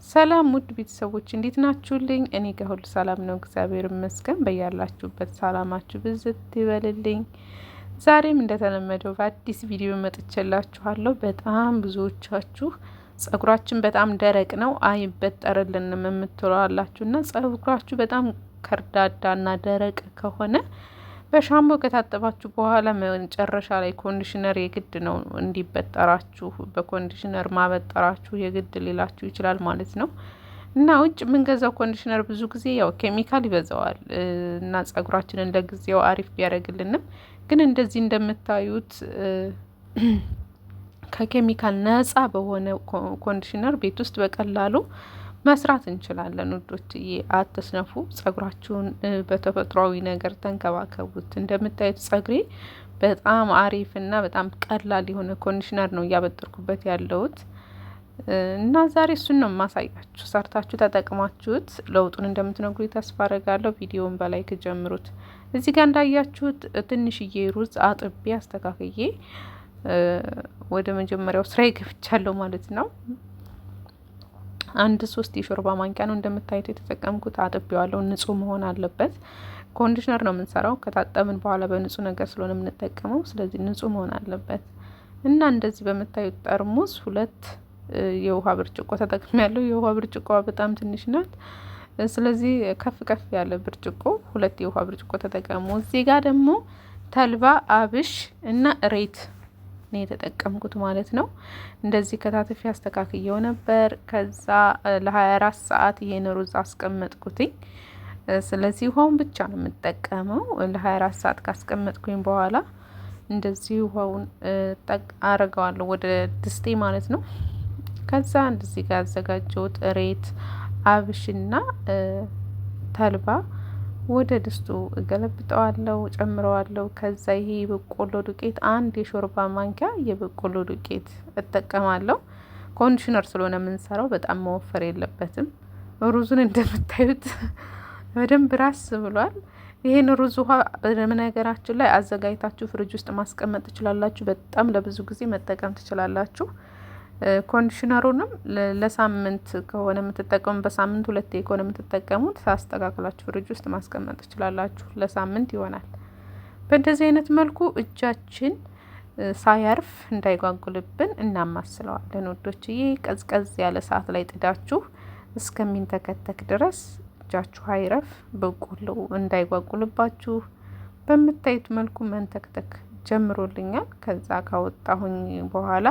ሰላም ውድ ቤተሰቦች እንዴት ናችሁልኝ? እኔ ጋር ሁሉ ሰላም ነው፣ እግዚአብሔር ይመስገን። በያላችሁበት ሰላማችሁ ብዝት ይበልልኝ። ዛሬም እንደተለመደው በአዲስ ቪዲዮ መጥቼላችኋለሁ። በጣም ብዙዎቻችሁ ጸጉራችን በጣም ደረቅ ነው አይበጠርልንም የምትሉ አላችሁና ጸጉራችሁ በጣም ከርዳዳና ደረቅ ከሆነ በሻምፖ ከታጠባችሁ በኋላ መጨረሻ ላይ conditioner የግድ ነው እንዲበጠራችሁ፣ በ conditioner ማበጠራችሁ የግድ ሊላችሁ ይችላል ማለት ነው። እና ውጭ የምንገዛው conditioner ብዙ ጊዜ ያው ኬሚካል ይበዛዋል እና ጸጉራችንን ለጊዜው አሪፍ ቢያደርግልንም ግን እንደዚህ እንደምታዩት ከኬሚካል ነጻ በሆነ conditioner ቤት ውስጥ በቀላሉ መስራት እንችላለን። ውዶችዬ አትስነፉ፣ ጸጉራችሁን በተፈጥሯዊ ነገር ተንከባከቡት። እንደምታዩት ጸጉሬ በጣም አሪፍ እና በጣም ቀላል የሆነ conditioner ነው እያበጠርኩበት ያለሁት እና ዛሬ እሱን ነው የማሳያችሁ። ሰርታችሁ ተጠቅማችሁት ለውጡን እንደምትነግሩ ተስፋ አረጋለሁ። ቪዲዮውን በ like ጀምሩት። እዚህ ጋር እንዳያችሁት ትንሽዬ ሩዝ አጥቤ አስተካክዬ ወደ መጀመሪያው ስራዬ ገብቻለሁ ማለት ነው። አንድ 3 የሾርባ ማንኪያ ነው እንደምታዩት የተጠቀምኩት። አጥቤዋለሁ። ንጹህ መሆን አለበት። conditioner ነው የምንሰራው ከታጠብን በኋላ በንጹህ ነገር ስለሆነ የምንጠቀመው፣ ስለዚህ ንጹህ መሆን አለበት እና እንደዚህ በምታዩት ጠርሙስ 2 የውሃ ብርጭቆ ተጠቅሜያለሁ። የውሃ ብርጭቆዋ በጣም ትንሽ ናት። ስለዚህ ከፍ ከፍ ያለ ብርጭቆ 2 የውሃ ብርጭቆ ተጠቀሙ። እዚህ ጋር ደግሞ ተልባ፣ አብሽ እና እሬት ነው የተጠቀምኩት ማለት ነው። እንደዚህ ከታትፌ አስተካክየው ነበር። ከዛ ለ24 ሰዓት ይሄን ሩዝ አስቀመጥኩትኝ። ስለዚህ ውሃውን ብቻ ነው የምጠቀመው። ለ24 ሰዓት ካስቀመጥኩኝ በኋላ እንደዚህ ውሃውን አረገዋለሁ ወደ ድስቴ ማለት ነው። ከዛ እንደዚህ ጋር ያዘጋጀሁት እሬት፣ አብሽና ተልባ ወደ ድስቱ እገለብጠዋለሁ፣ ጨምረዋለሁ። ከዛ ይሄ የበቆሎ ዱቄት አንድ የሾርባ ማንኪያ የበቆሎ ዱቄት እጠቀማለሁ። conditioner ስለሆነ የምንሰራው በጣም መወፈር የለበትም። ሩዙን እንደምታዩት በደንብ ራስ ብሏል። ይሄን ሩዝ ውሃ በነገራችን ላይ አዘጋጅታችሁ ፍሪጅ ውስጥ ማስቀመጥ ትችላላችሁ። በጣም ለብዙ ጊዜ መጠቀም ትችላላችሁ። conditioner ኡንም ለሳምንት ከሆነ የምትጠቀሙ በሳምንት ሁለቴ ከሆነ የምትጠቀሙት አስተካክላችሁ ፍሪጅ ውስጥ ማስቀመጥ ትችላላችሁ። ለሳምንት ይሆናል። በእንደዚህ አይነት መልኩ እጃችን ሳያርፍ እንዳይጓጉልብን እናማስለዋለን ውዶችዬ። ቀዝቀዝ ያለ ሰዓት ላይ ጥዳችሁ እስከሚንተከተክ ድረስ እጃችሁ አይረፍ፣ በቆሎ እንዳይጓጉልባችሁ። በምታዩት መልኩ መንተክተክ ጀምሮልኛል። ከዛ ካወጣሁኝ በኋላ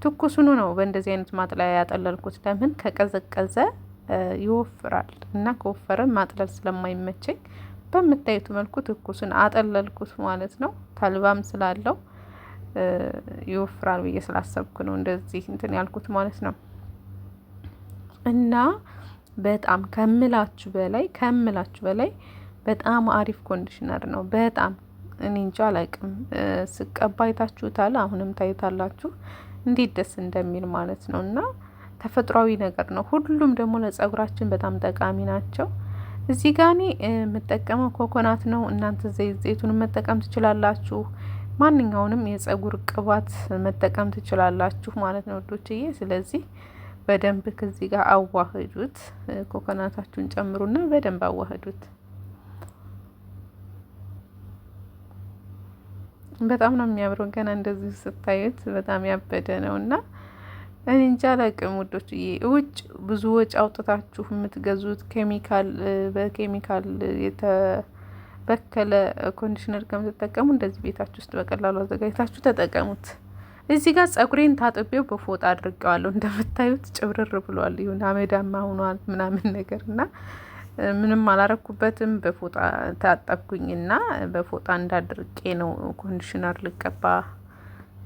ትኩሱኑ ነው በእንደዚህ አይነት ማጥለያ ያጠለልኩት። ለምን ከቀዘቀዘ ይወፍራል እና ከወፈረ ማጥለል ስለማይመቸኝ በምታዩት መልኩ ትኩሱን አጠለልኩት ማለት ነው። ተልባም ስላለው ይወፍራል ብዬ ስላሰብኩ ነው እንደዚህ እንትን ያልኩት ማለት ነው። እና በጣም ከምላችሁ በላይ ከምላችሁ በላይ በጣም አሪፍ conditioner ነው። በጣም እኔ እንጃ አላቅም። ስቀባ አይታችሁታል፣ አሁንም ታዩታላችሁ እንዴት ደስ እንደሚል ማለት ነው። እና ተፈጥሯዊ ነገር ነው። ሁሉም ደግሞ ለጸጉራችን በጣም ጠቃሚ ናቸው። እዚህ ጋር እኔ የምጠቀመው ኮኮናት ነው። እናንተ ዘይቱን መጠቀም ትችላላችሁ። ማንኛውንም የጸጉር ቅባት መጠቀም ትችላላችሁ ማለት ነው ውዶችዬ። ስለዚህ በደንብ ከዚህ ጋር አዋህዱት። ኮኮናታችሁን ጨምሩና በደንብ አዋህዱት። በጣም ነው የሚያምረው። ገና እንደዚህ ስታዩት በጣም ያበደ ነው እና እኔ እንጃ አላቅም ውዶችዬ። ውጭ ብዙ ወጪ አውጥታችሁ የምትገዙት ኬሚካል በኬሚካል የተበከለ conditioner ከምትጠቀሙ እንደዚህ ቤታችሁ ውስጥ በቀላሉ አዘጋጅታችሁ ተጠቀሙት። እዚህ ጋር ጸጉሬን ታጥቤው በፎጣ አድርጌዋለሁ። እንደምታዩት ጭብርር ብሏል፣ ይሁን አመዳማ ሆኗል ምናምን ነገር እና ምንም አላረኩበትም። በፎጣ ታጠብኩኝና በፎጣ እንዳድርቄ ነው conditioner ልቀባ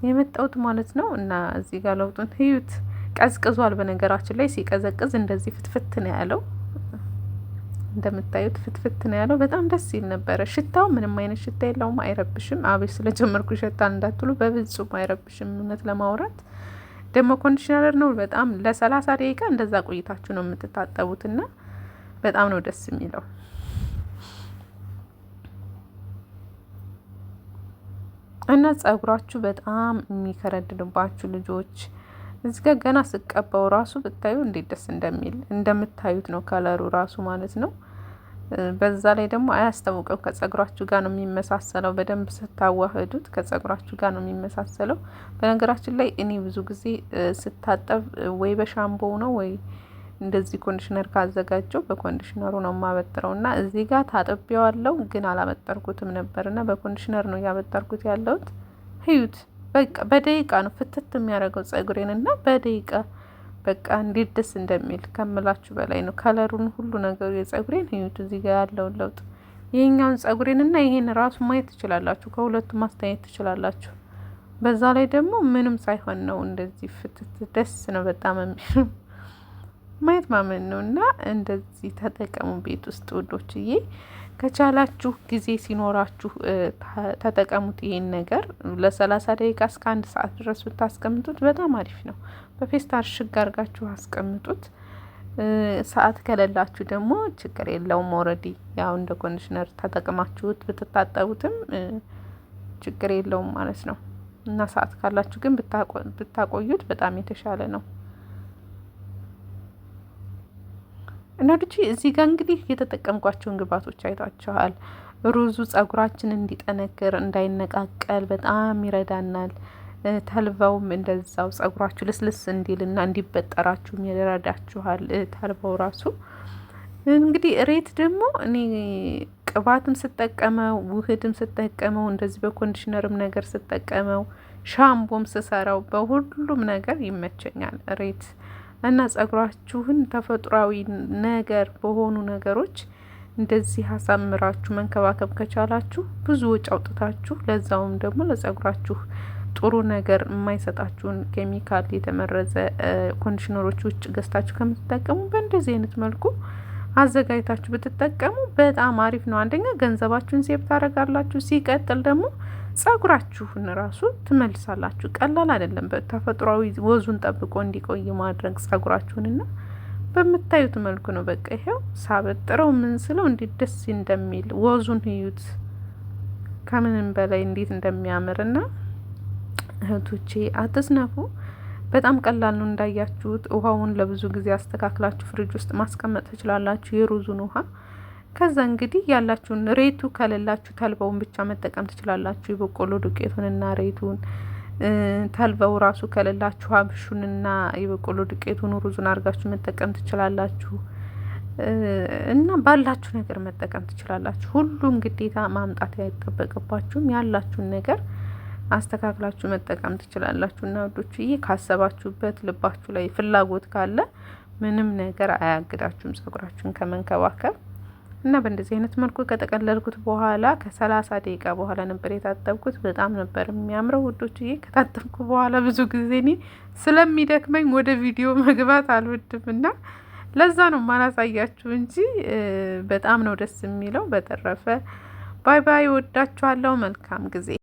የመጣሁት ማለት ነው። እና እዚህ ጋር ለውጡን እዩት። ቀዝቅዟል። በነገራችን ላይ ሲቀዘቅዝ እንደዚህ ፍትፍት ነው ያለው። እንደምታዩት ፍትፍት ነው ያለው። በጣም ደስ ይል ነበረ። ሽታው ምንም አይነት ሽታ የለውም፣ አይረብሽም። አብሽ ስለጀመርኩ ይሸታል እንዳትሉ፣ በፍጹም አይረብሽም። እውነት ለማውራት ደግሞ conditioner ነው። በጣም ለ30 ደቂቃ እንደዛ ቆይታችሁ ነው የምትታጠቡትና በጣም ነው ደስ የሚለው። እና ጸጉራችሁ በጣም የሚከረድድባችሁ ልጆች እዚህ ጋር ገና ስቀባው ራሱ ብታዩ እንዴት ደስ እንደሚል እንደምታዩት ነው፣ color ኡ ራሱ ማለት ነው። በዛ ላይ ደግሞ አያስታውቅም። ከጸጉራችሁ ጋር ነው የሚመሳሰለው። በደንብ ስታዋህዱት ከጸጉራችሁ ጋር ነው የሚመሳሰለው። በነገራችን ላይ እኔ ብዙ ጊዜ ስታጠብ ወይ በሻምፖው ነው ወይ እንደዚህ conditioner ካዘጋጀው በ conditioner ኡ ነው የማበጥረው እና እዚህ ጋር ታጥቤዋለሁ፣ ግን አላበጠርኩትም ነበር እና በ conditioner ነው እያበጠርኩት ያለሁት። እዩት፣ በቃ በደቂቃ ነው ፍትት የሚያደርገው ጸጉሬን እና በደቂቃ በቃ እንዴት ደስ እንደሚል ከምላችሁ በላይ ነው። color ኡን ሁሉ ነገሩ የጸጉሬን እዩት፣ እዚህ ጋር ያለውን ለውጥ ይሄኛውን ጸጉሬን እና ይሄን ራሱ ማየት ትችላላችሁ፣ ከሁለቱ ማስተያየት ትችላላችሁ። በዛ ላይ ደግሞ ምንም ሳይሆን ነው እንደዚህ ፍትት ደስ ነው በጣም የሚል ማየት ማመን ነው። እና እንደዚህ ተጠቀሙ ቤት ውስጥ ውዶችዬ፣ ከቻላችሁ ጊዜ ሲኖራችሁ ተጠቀሙት። ይሄን ነገር ለ30 ደቂቃ እስከ አንድ ሰዓት ድረስ ብታስቀምጡት በጣም አሪፍ ነው። በፌስታል ሽግ አርጋችሁ አስቀምጡት። ሰዓት ከሌላችሁ ደግሞ ችግር የለውም። Already ያው እንደ conditioner ተጠቅማችሁት ብትታጠቡትም ችግር የለውም ማለት ነው። እና ሰዓት ካላችሁ ግን ብታቆዩት በጣም የተሻለ ነው። እና ልጅ እዚህ ጋር እንግዲህ የተጠቀምኳቸውን ግብአቶች አይታችኋል። ሩዙ ጸጉራችን እንዲጠነክር እንዳይነቃቀል በጣም ይረዳናል። ተልባውም እንደዛው ጸጉራችሁ ልስልስ እንዲልና እንዲበጠራችሁም ይረዳችኋል። ተልባው ራሱ እንግዲህ ሬት ደግሞ እኔ ቅባትም ስጠቀመው ውህድም ስጠቀመው እንደዚህ በ conditioner ም ነገር ስጠቀመው ሻምፖም ስሰራው በሁሉም ነገር ይመቸኛል ሬት። እና ጸጉራችሁን ተፈጥሯዊ ነገር በሆኑ ነገሮች እንደዚህ አሳምራችሁ መንከባከብ ከቻላችሁ ብዙ ወጪ አውጥታችሁ ለዛውም ደግሞ ለጸጉራችሁ ጥሩ ነገር የማይሰጣችሁን ኬሚካል የተመረዘ conditioner ኦች ውጭ ገዝታችሁ ከምትጠቀሙ በእንደዚህ አይነት መልኩ አዘጋጅታችሁ ብትጠቀሙ በጣም አሪፍ ነው። አንደኛ ገንዘባችሁን save ታደርጋላችሁ። ሲቀጥል ደግሞ ጸጉራችሁን ራሱ ትመልሳላችሁ። ቀላል አይደለም። ተፈጥሯዊ ወዙን ጠብቆ እንዲቆይ ማድረግ ጸጉራችሁንና በምታዩት መልኩ ነው። በቃ ይሄው ሳበጥረው ምን ስለው እንዴት ደስ እንደሚል ወዙን እዩት፣ ከምንም በላይ እንዴት እንደሚያምርና እህቶቼ አትስነፉ። በጣም ቀላል ነው እንዳያችሁት። ውሃውን ለብዙ ጊዜ አስተካክላችሁ ፍሪጅ ውስጥ ማስቀመጥ ትችላላችሁ፣ የሩዙን ውሃ። ከዛ እንግዲህ ያላችሁን ሬቱ ከሌላችሁ ተልባውን ብቻ መጠቀም ትችላላችሁ። የበቆሎ ዱቄቱንና ሬቱን፣ ተልባው ራሱ ከሌላችሁ አብሹንና የበቆሎ ዱቄቱን ሩዙን አድርጋችሁ መጠቀም ትችላላችሁ። እና ባላችሁ ነገር መጠቀም ትችላላችሁ። ሁሉም ግዴታ ማምጣት አይጠበቅባችሁም። ያላችሁን ነገር አስተካክላችሁ መጠቀም ትችላላችሁ። እና ውዶችዬ ካሰባችሁበት ልባችሁ ላይ ፍላጎት ካለ ምንም ነገር አያግዳችሁም ጸጉራችሁን ከመንከባከብ። እና በእንደዚህ አይነት መልኩ ከጠቀለልኩት በኋላ ከ30 ደቂቃ በኋላ ነበር የታጠብኩት። በጣም ነበር የሚያምረው ውዶችዬ። ከታጠብኩ በኋላ ብዙ ጊዜ እኔ ስለሚደክመኝ ወደ ቪዲዮ መግባት አልወድም እና ለዛ ነው ማላሳያችሁ እንጂ በጣም ነው ደስ የሚለው። በተረፈ bye bye፣ ወዳችኋለሁ። መልካም ጊዜ።